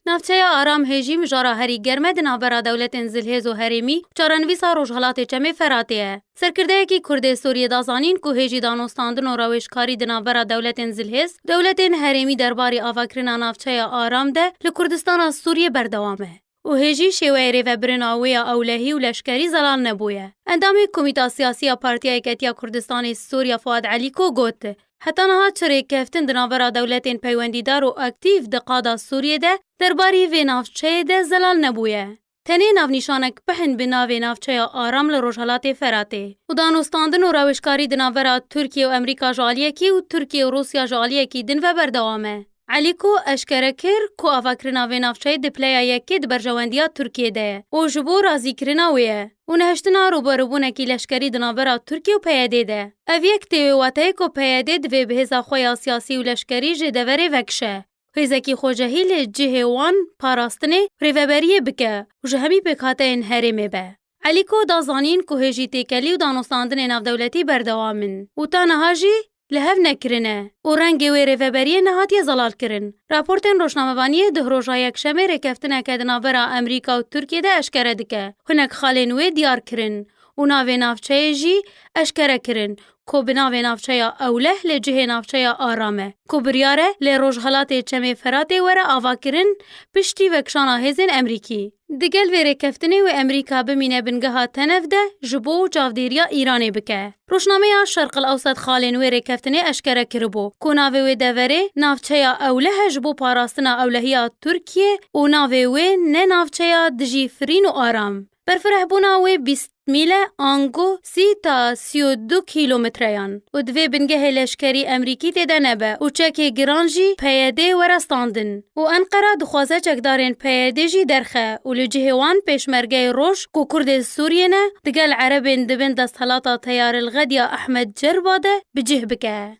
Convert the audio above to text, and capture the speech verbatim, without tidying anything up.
Navçeya Aram hêjî mijara herî germ e di navbera dewletên zilhêz û herêmî û çarenivîsa Rojhilatê Çemê Feratê ye. Serkirdeyekî Kurd ê Sûriyê da zanîn ku hêjî danûstandin û rewêjkarî di navbera dewletên zilhêz, dewletên herêmî derbarî avakirina navçeya Aram de li Kurdistana Sûriyê berdewam e û hêjî şêweyê rêvebirina wê ya ewlehî û leşkerî zelal nebûye. Endamê Komîta Siyasî ya Partiya Yeketiya Kurdistanê Sûriya Fuad Elîko got, heta niha çi rêkeftin di navbera dewletên peywendîdar û aktîf di qada Sûriyê de derbarî vê navçeyê de zelal nebûye. Tenê navnîşanek pihin bi navê navçeya Aram li Rojhelatê Feratê û danûstandin û rewêjkarî di navbera Tirkiye û Amerîka ji aliyekî û Tirkiye û Rûsya ji aliyekî din ve berdewam e. Elîko eşkere kir ku avakirina vê navçeyê di pileya yekê di berjewendiya Tirkiyê de ye û ji bo razîkirina wê ye û nehiştina rûberûbûnekî leşkerî di navbera Tirkiye û P Y D'ê de. Ev yek tê wê wateyê ku P Y D divê bi hêza xwe ya siyasî û leşkerî ji deverê vekişe. Hêzekî xwecehî li cihê wan parastinê rêveberiyê bike û ji hemî pêkhateyên herêmê be. Elîko da zanîn ku hêjî têkelî û danûstandinê navdewletî berdewam in û ta niha jî li hev nekirine û rengê wê rêveberiyê nehatiye zelalkirin. Raportên rojnamevaniyê duhroja Yekşemê rêkeftineke di navbera Amerîka û Tirkiyê de eşkere dike. Hinek xalên wê diyar kirin û navê navçeyê jî eşkere kirin ku bi navê navçeya Ewleh li cihê navçeya Aram e, ku biryar e li Rojhelatê Çemê Feratê were avakirin piştî vekişana hêzên Amerîkî. Digel vê rêkeftinê wê Amerîka bimîne bingeha Tenev de ji bo çavdêriya Îranê bike. Rojnameya Şerq el Ewsed xalên wê rêkeftinê eşkere kiribû ku navê wê deverê navçeya Ewleh e ji bo parastina ewlehiya Tirkiyê û navê wê ne navçeya dijî firîn û aram. Berfirehbûna wê bîst mîle, ango sî ta sî û du kîlometreyan û divê bingehê leşkerî Amerîkî tê de nebe û çekê giran jî P Y D were standin û Enqera dixwaze çekdarên P Y D jî derxe û li cihê wan pêşmergeyê roj ku Kurdên Sûriyê ne, digel Erebên di bin desthilata Teyar el Xedya Ehmed Cerba de bi cih bike.